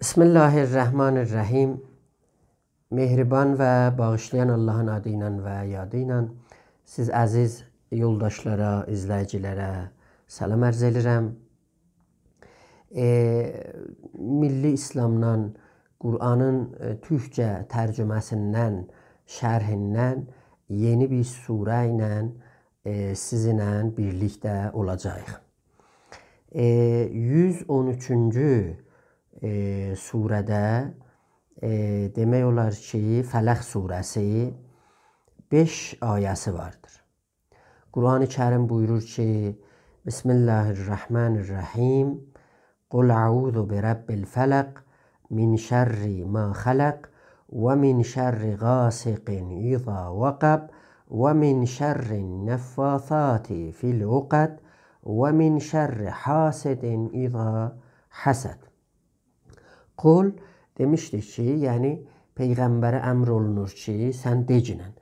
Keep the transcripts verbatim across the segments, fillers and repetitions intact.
بسم الله الرحمن الرحیم. مهربان و باغیشلایان آللاهین آدی ایله و یادی ایله سیز عزیز یولداشلارا، ایزله‌ییجی‌لره سلام عرض ائدیرم. ائ، میللی ایسلامدان، قرآنین، ائ، تورکجه ترجمه‌سیندن، شرحیندن یئنی بیر سوره ایله، ائ، سیزینله بیرلیکده اولاجاغیق. ائ، یوز اون اوچونجو، ائ، سوره‌ده، ائ، دئمک اولار کی، فلق سوره‌سی، بئش آیه‌سی واردیر. قرآن کریم بویورور کی، بسم الله الرحمن الرحیم، قل اعوذ برب الفلق، من شر ما خلق، و من شر غاسق اذا وقب، و من شر النفاثات فی العقد، و من شر حاسد اذا حسد. قل دئمیشدیک کی، یعنی پیغمبره امر اولونور کی، سن دئگینن.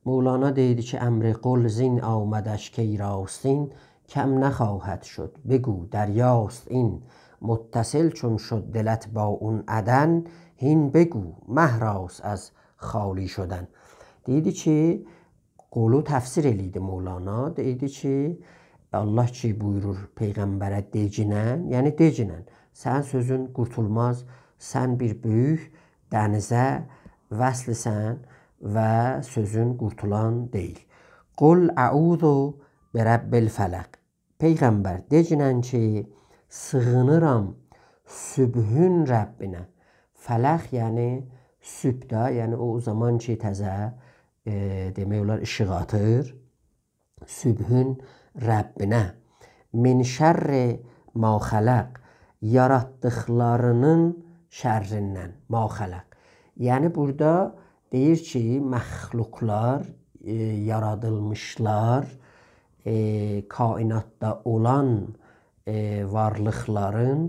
مولانا دئییردی کی، امر قل زین آمدش کای راستین، کم نخواهد شد، بگو دریاست این. متصل چون شد دلت با اون عدن، هین بگو مهراست از خالی شدن. دئییردی کی، قولو تفسیر ائله‌ییردی مولانا. دئییردی کی، الله کی بویورور پیغمبره دئگینن، یعنی دئگینن. سن سؤزون قورتولماز، سن بیر بؤیوک دنیزه وصلسن و سؤزون قورتولان دئییل. قل اعوذ برب الفلق. پیغمبر، دئگینن کی، سیغینیرام صبحون ربینه. فلق، یعنی صبح ده، یعنی او زامان کی، تازه، ائ، دئمک اولار، ایشیق آتیر. صبحون ربینه. من شر ما خلق، یاراتدیقلارینین شرّیندن، ما خلق. یعنی بورادا دئییر کی، مخلوقلار، ائ، یارادیلمیشلار، ائ، کائناتدا اولان، ائ، وارلیقلارین،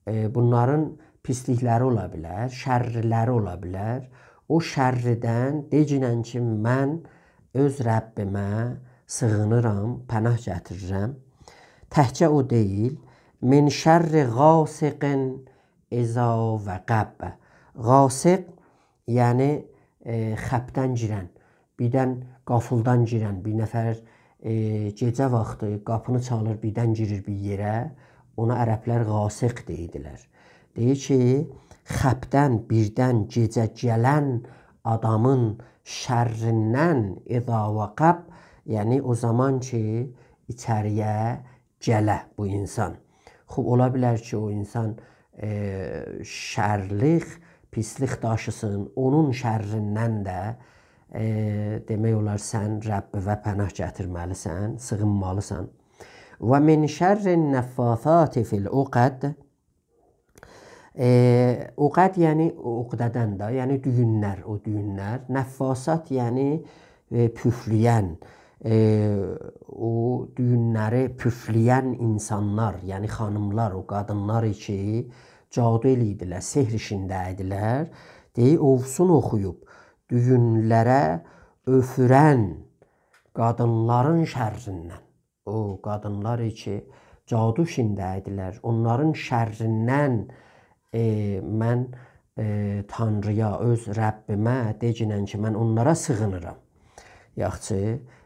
ائ، بونلارین پیسلیکلری اولا بیلر، شرّیلری اولا بیلر. او شرّیدن دئگینن کی، من اؤز ربّیمه سیغینیرام، پناه گتیریرم. تکجه او دئییل، من شر غاسق اذا وقب. غاسق، یعنی، ائ، خبدن گیرن، بیردن غفلتدن گیرن، بیر نفر، ائ، گئجه واختی قاپینی چالیر، بیردن گیریر بیر یئره، اونا عربلر غاسق دئییردیلر. دئییر کی، خبدن بیردن گئجه گلن آدامین شرّیندن، اذا وقب، یعنی او زامان کی، ایچری‌یه گله بو انسان. خوب، اولا بیلر کی، او انسان، ائ، شرلیک، پیسلیک داشیسین، اونون شرّیندن ده، ائ، دئمک اولار، سن ربّیوه پناه گتیرمه‌لیسن، سیغینمالیسان. و من شر النفاثات فی العقد. ائ، عقد، یعنی عقده‌دن ده، یعنی دویونلر، او دویونلر. نفاثات، یعنی، ائ، پوفله‌ین، ائ، او دویونلری پوفله‌ین انسانلار، یعنی خانیملار، او قادینلار کی، جادو ائله‌ییردیلر، سحر ایشینده ایدیلر. دئییر، اووسون اوخویوب دویونلره اؤفورن قادینلارین شرّیندن. او قادینلار کی، جادو ایشینده ایدیلر، اونلارین شرّیندن، ائ، من، ائ، تانری‌یا، اؤز ربّیمه دئگینن کی، من اونلارا سیغینیرام. یاخشی،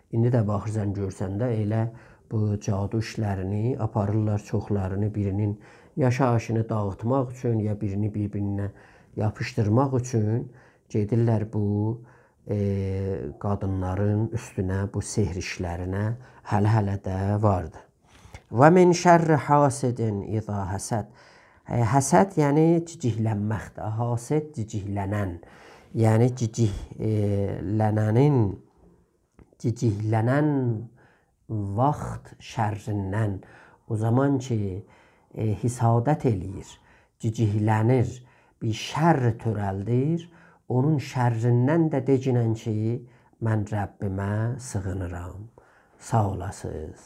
ایندی ده باخیرسان، گؤرسن ده ائله بو جادو ایشلرینی آپاریرلار، چوخلارینی بیرینین یاشاییشینی داغیتماق اوچون، یا بیرینی بیر-بیرینه یاپیشدیرماق اوچون گئدیرلر بو، ائ، قادینلارین اوستونه، بو سحر ایشلرینه. هله-هله ده واردی. و من شر حاسد اذا حسد. ائ، حسد، یعنی جیجیکلنمکدیر. حاسد، جیجیکلنن. یعنی جیجیکلننین، جیجیکلنن واخت شرّیندن. او زامان کی، ائ، حسادت ائله‌ییر، جیجیکلنیر، بیر شر تؤرلدیر، اونون شرّیندن ده دئگینن کی، من ربّیمه سیغینیرام. ساغ اولاسینیز.